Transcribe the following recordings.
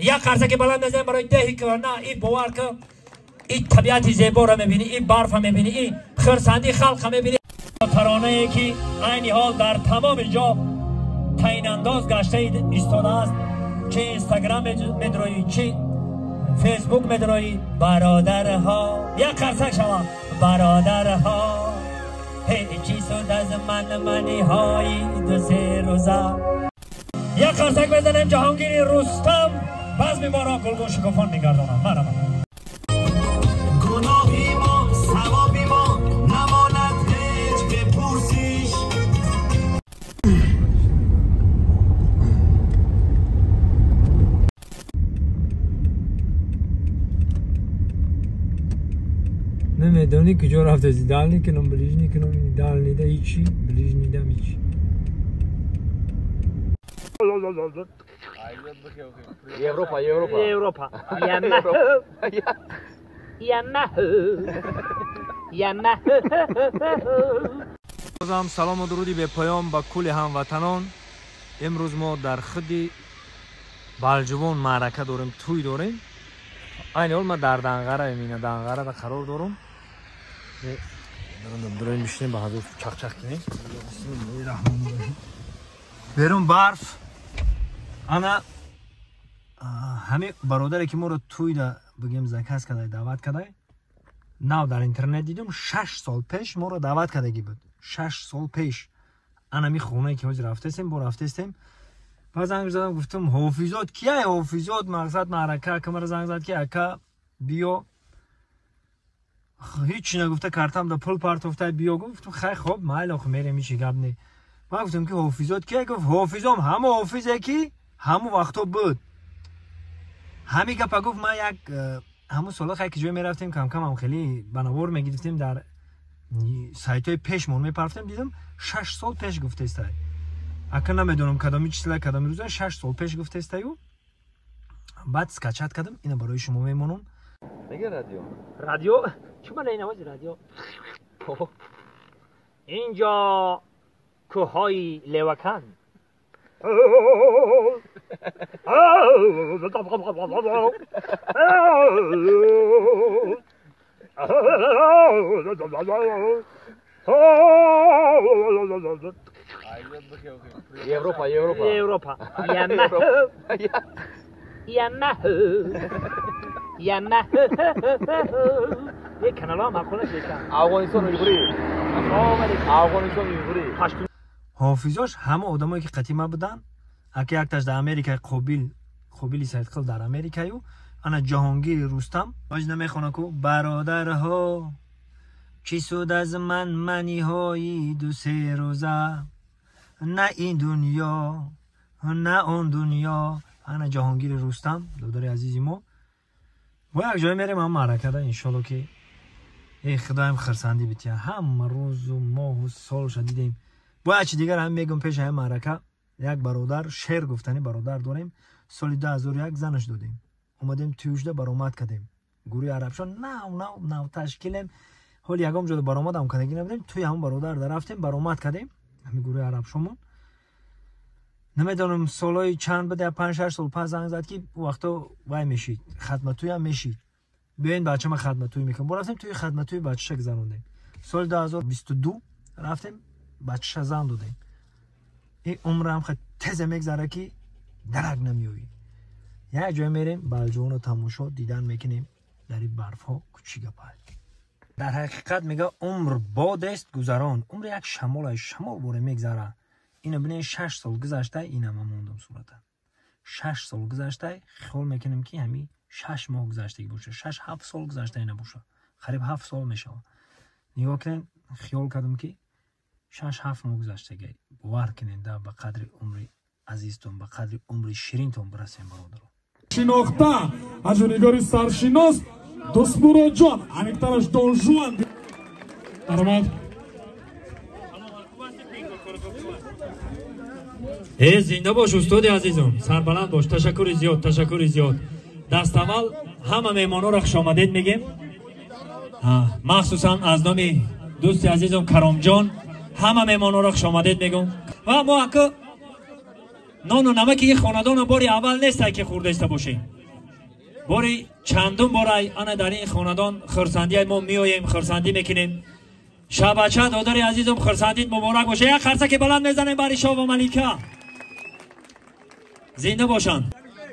Як қарсаки баланд мезанем барои деҳи кӯҳна. И бовар ки и табиати зеборо мебинӣ, и барфа мебинӣ, и хирсандии халқа мебинӣ. Таронае ки айни ҳол дар тамоми ҷо таинандоз гашта истодааст, чи Инстаграм медроӣ, чи Фейсбук медроӣ. Бародарҳо, як қарсак шавам. Бародарҳо, ҳечи суд аз манманиҳои ду-се рӯза. Як қарсак мезанем Ҷаҳонгири Рустам. Базми моро гулгун шукуфон мегардонам. Марҳамат. Гуноҳи мо, савоби мо намонад ҳеҷ бепурсиш. Намедонӣ куҷо рафтаси. Дальний кунам, ближний кунам, дальний да ҳичи, ближний дам ҳичи. Европа, Европа. Европа. Ямаху. Ямаху. Ямаху. Бозам салому дуруди бепоён ба кулли ҳамватанон. Имрӯз мо дар худи Балҷувон маърака дорем, тӯй дорем. Айни ҳол ман дар Данғара, мина Данғарада қарор дорум. Дурем бишинем, ба ҳазор чақчақ кунем. Берун барф. Ана ҳами бародаре ки моро тӯйда бигем заказ кадай, даъват кадай, нав дар интернет дидум, 6 сол пеш моро даъват кардагӣ буд. 6 сол пеш. Ана ми хонае ки ҳозир рафтестем, бо рафтестем. Баъд занг задам, гуфтам Ҳофизод кияй? Ҳофизод мақсад маърака. Камара занг зад ки ака биё. Ҳеч нагуфта картам да пул партофта биё. Гуфтам хай хоб, майли охи мерем, ҳечи гап не. Ман гуфтам ки Ҳофизод кияй? Гуфт Ҳофизом ҳамо ҳофизе ки ҳамо вақто буд. Ҳамин гапа гуфт. Ман як ҳамун сола хай ки ҷое мерафтем, камкам ҳам хеле ба навор мегирифтем, дар сайтҳои пешмон мепарфтем, дидам 6 сол пеш гуфтестай. Ака намедонам кадоми числа, кадоми рӯза, 6 сол пеш гуфтестаю. Баъд скачать кардам, ина барои шумо мемонам. Мега радио. Радио? Чӣ мана ин овози радио? Инҷо кӯҳҳои Левакан. Европа, Европа. Европа. Ямаху. Ямаху. Ямаху. Як каналҳо маъқул нашид. Афғонистон уйғурӣ. Афғонистон уйғурӣ. Ҳофизош ҳама одамое ки қатима буданд, ака якташ дар Америка, Қобил, Қобили Саидқил дар Америкаю, ана Ҷаҳонгири Рустам оз намехона ку бародарҳо, чӣ суд аз манманиҳои ду-се рӯза, на ин дунё, на он дунё. Ана Ҷаҳонгири Рустам, додари азизи мо. Бо як ҷое мерем ҳам маъракада, иншолло ки эй худоям хирсандӣ бития. Ҳама рӯзу моҳу солша дидем. Бо як чи дигар ҳам мегум, пеш ҳам маърака як бародар, шер гуфтани бародар дорем. Соли 2001 занаш додем. Омадем тӯюшда баромад кардем. Гурӯҳи арабшон нав нав нав ташкилем. Ҳоли ягон ҷода баромадам кардагӣ набудем. Тӯи ҳамон бародар да рафтем, баромад кардем. Ҳамин гурӯҳи арабшонмон. Намедонам солҳои чанд буда, 5-6 сол пас занг зад ки вақто вай мешид, хатматӯям мешид. Биёин бачама хатматӯй мекунем. Бо рафтем тӯи хатматӯи бачаша гузарондем. Соли 2022 рафтем, бачаша зан додем. Ин умрам хеле теза мегзара ки дарак намеёӣ. Як ҷое мерем, Балҷувонро тамошо дидан мекунем дар ин барфҳо кучи гапа. Дар ҳақиқат мега умр бодест гузарон. Умр як шамол ай, шамол боре мегзара. Ина бинед, 6 сол гузашта, ина ман мондам сурата. 6 сол гузашта, хиёл мекунем ки ҳами 6 моҳ гузаштагӣ боша, 6-7 сол гузашта ина боша. Қариб 7 сол мешава. Нигоҳ кунед, хиёл кардам ки 6-7 моҳ гузаштагӣ. Бовар кунед, да ба қадри умри азизтон, ба қадри умри ширинтон бирасем, бародаро. Шинохта аҷунигори саршинос Дӯстмуроджон, аниқтараш Дон Жуан. Даромад. Э, зинда бош устоди азизум, сарбаланд бош. Ташаккури зиёд, ташаккури зиёд. Даставвал ҳама меҳмонҳоро хушомадед мегем. Махсусан аз номи дӯсти азизум Каромҷон ҳама меҳмонҳоро хушомадед мегӯм. Ва мо ака Нону намаки ин хонадона бори аввал нестай ки хӯрдаиста бошем. Бори чандум борай ана дар ин хонадон хурсандии мо меоем, хурсандӣ мекунем. Шабача додари азизум, хурсандит муборак боша. Як қарсаки баланд мезанем бари шову малика. Зинда бошанд.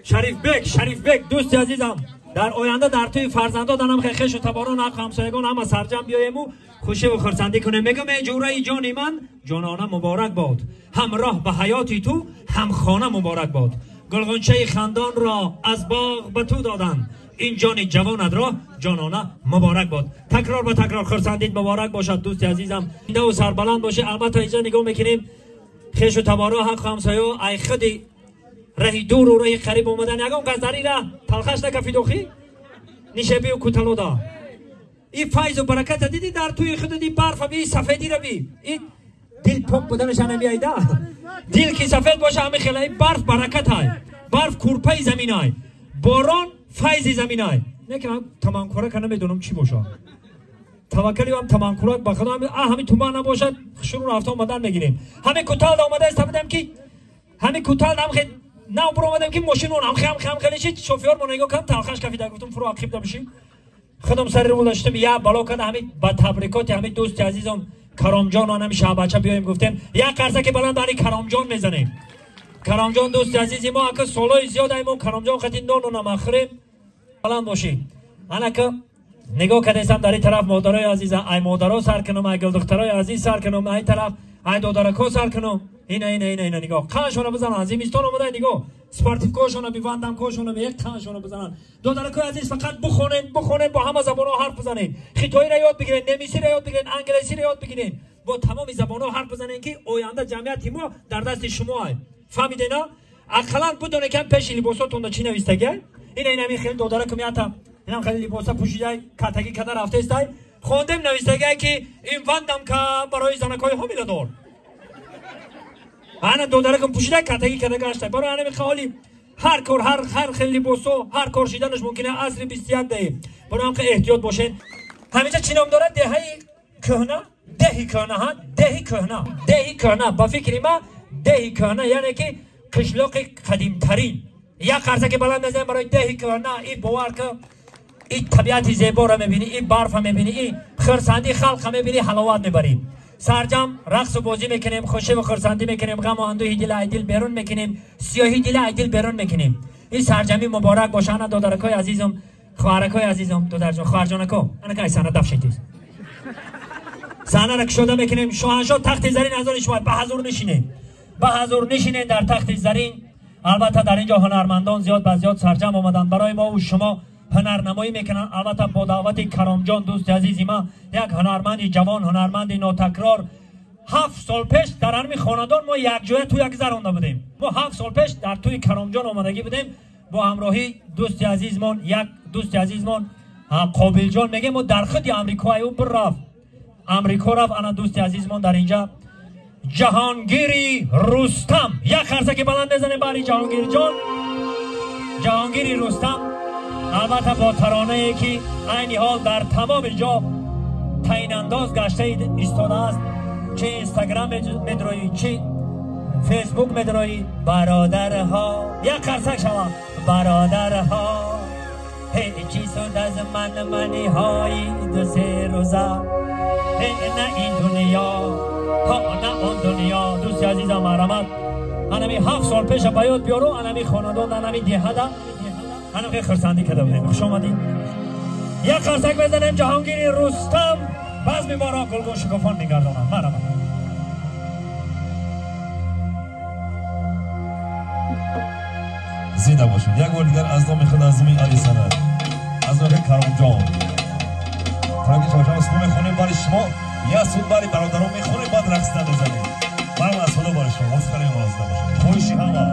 Шарифбек, Шарифбек дӯсти азизам, дар оянда дар тӯи фарзандоданам хешу таборон, ҳақ ҳамсоягон ҳама сарҷам биёему хушиву хурсандӣ кунем. Мегӯм эй ҷураи ҷони ман, ҷонона муборак бод. Ҳамроҳ ба ҳаёти ту ҳамхона муборак бод. Гулғунчаи хандонро аз боғ ба ту доданд. Ин ҷони ҷавонатро ҷонона муборак бод. Такрор ба такрор хурсандит муборак бошад дӯсти азизам. Зиндаву сарбаланд бошед. Албатта инҷа нигоҳ мекунем хешу таборо, ҳақ ҳамсоё ай худи раҳи дуру раҳи қариб омадан. Ягон кас дар ин раҳ талхаш накафид охи? Нишебию куталода. Ин файзу бараката диди дар тӯи худ, ди барфа би, сафедира би. Ин дил пок буданаш намеайда. Дил ки сафед боша ҳами хела. Ин барф баракатай. Барф курпаи заминай. Борон файзи заминай. Не ки ман таманкурака намедонам чӣ боша. Таваккали ҳам таманкурак ба худо ҳами туман набошад, шурӯъ рафта омадан мегирем. Ҳами куталда омада иста ки ҳами куталда ҳам хел нав буромадем ки мошинмон ҳам хам хам хеле шид. Шофёр мо нигоҳ кардам, талхаш кафида. Гуфтам фурӯ ақиб бишин. Худам сари рӯ доштам, я бало карда. Ҳами ба табрикоти ҳами дӯсти азизам Каромҷон ҳами Шаҳбача биёем гуфтем. Як қарсаки баланд бари Каромҷон мезанем. Каромҷон дӯсти азизи мо, ака солҳои зиёд ай мо Каромҷон хати нону намахӯрем. Баланд бошӣ. Анака нигоҳ кардесам дар ин тараф модарои азиза, ай модаро сар кунам, ай гулдухтарои азиз сар кунам, ай тараф ай додарако сар кунам. Ина ина ина ина нигоҳ. Қаншона бизананд. Зимистон омада нигоҳ. Спортивкошона бивандамкошона би, як қаншона бизананд. Додаракои азиз, фақат бухонед, бухонед, бо ҳама забонҳо ҳарф бизанед. Хитоиро ёд бигиред, немисиро ёд бигиред, англисиро ёд бигиред. Бо тамоми забонҳо ҳарф бизанед ки оянда ҷамъияти мо дар дасти шумо ай. Фаҳмидед на? Ақаллан бидонед ки пеши либосотонда чӣ навистагиай. Ина ина ҳамин хеле додаракум ята. Инам хеле либоса пӯшидай, катагӣ када рафтаистай. Хондем навистагиай ки ин вандамка барои занакҳои ҳомиладор. Ана додаракум пӯшида катагӣ када гашта. Барои ана мехоҳали ҳар кор, ҳар хел либосо, ҳар кор шиданаш мумкин асри 21 даем. Барои ҳам эҳтиёт бошед. Ҳамеша чӣ ном дорад? Деҳаи кӯҳна, деҳи кӯҳна, ҳа? Деҳи кӯҳна, деҳи кӯҳна. Ба фикри ма деҳи кӯҳна яъне ки қишлоқи қадимтарин. Як қарсаки баланд мезанем барои деҳи кӯҳна. Ин бовар ки ин табиати зеборо мебинӣ, ин барфа мебинӣ, ин хурсандии халқа мебинӣ, ҳаловат мебарӣ. Сарҷам рақсу бозӣ мекунем, хушиву хурсандӣ мекунем, ғаму андӯҳи дила ай дил берун мекунем, сиёҳи дила ай дил берун мекунем. Ин сарҷамӣ муборак боша. Ана додаракои азизум, хоҳаракои азизум, додарҷон, хоҳарҷонако, ана кай саҳна дафшедиз. Саҳнаро кушода мекунем. Шоҳаншоҳ тахти зарин аз они шумо. Ба ҳазур нишинед, ба ҳазур нишинед дар тахти зарин. Албатта дар ин ҷо ҳунармандон зиёд ба зиёд сарҷам омаданд, барои мо ва шумо ҳунарнамоӣ мекунанд. Албатта бо даъвати Каромҷон дӯсти азизи ман, як ҳунарманди ҷавон, ҳунарманди нотакрор. 7 сол пеш дар ҳамин хонадон мо якҷоя тӯя гузаронда будем. Мо 7 сол пеш дар тӯи Каромҷон омадагӣ будем бо ҳамроҳии дӯсти азизмон, як дӯсти азизмон Қобилҷон мегем. Мо дар худи Амрико ай ӯ бир рафт, Амрико рафт. Ана дӯсти азизмон дар инҷа Ҷаҳонгири Рустам. Як қарсаки баланд мезанем бари Ҷаҳонгирҷон. Ҷаҳонгири Рустам албатта бо таронае ки айни ҳол дар тамоми ҷо таинандоз гашта истодааст. Чи Инстаграм медроӣ, чи Фейсбук медроӣ. Бародарҳо, як қарсак шавам. Бародарҳо, ҳечи суд аз манманиҳои ду-се рӯза, на ин дунё на он дунё. Дӯсти азизам, марҳамат. Анами 7 сол пеша ба ёд биёру, анами хонадон, анами деҳада анам хеле хурсандӣ карда будем. Хуш омадӣ. Як қарсак мезанем. Ҷаҳонгири Рустам базми моро гулгун шукуфон мегардонад. Марҳамат. Зинда бошед. Як бор дигар аз номи худ, аз номи Али Санат, аз номи Каромҷон тараки шабашама суруд мехонем барои шумо. Як суруд барои бародарон мехонем, баъд рақсида мезанем. Барам аз худо барои шумо муфтарем. Зинда бошед. Хоҳиши ҳама.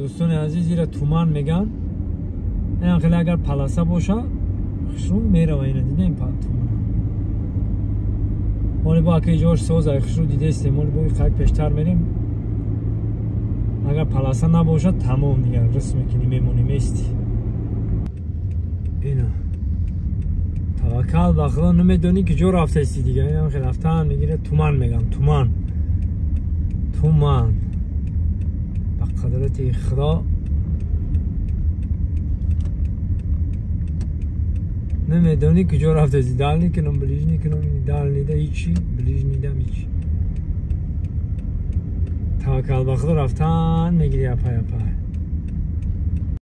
Дӯстони азиз, ира туман меган. Ин хеле агар паласа боша, хушрӯ мерава. Ина дидем туман. Моли бо ака ҷош соз ай хушрӯ дидестем. Моли бо қак пештар мерем. Агар паласа набошад, тамом дигар рис мекунӣ, мемонӣ, мести. Ина таваккал ба Худо, намедонӣ ки ҷо рафтаисти дигар. Ина хеле рафтан мегирад, туман меган, туман. Туман. قدرت خدا نمیدونی کجا رفته زی دال نیکنم بلیج نیکنم دال نیده هیچی بلیج نیدم هیچی توکل به خدا رفتن میگیری اپای اپای.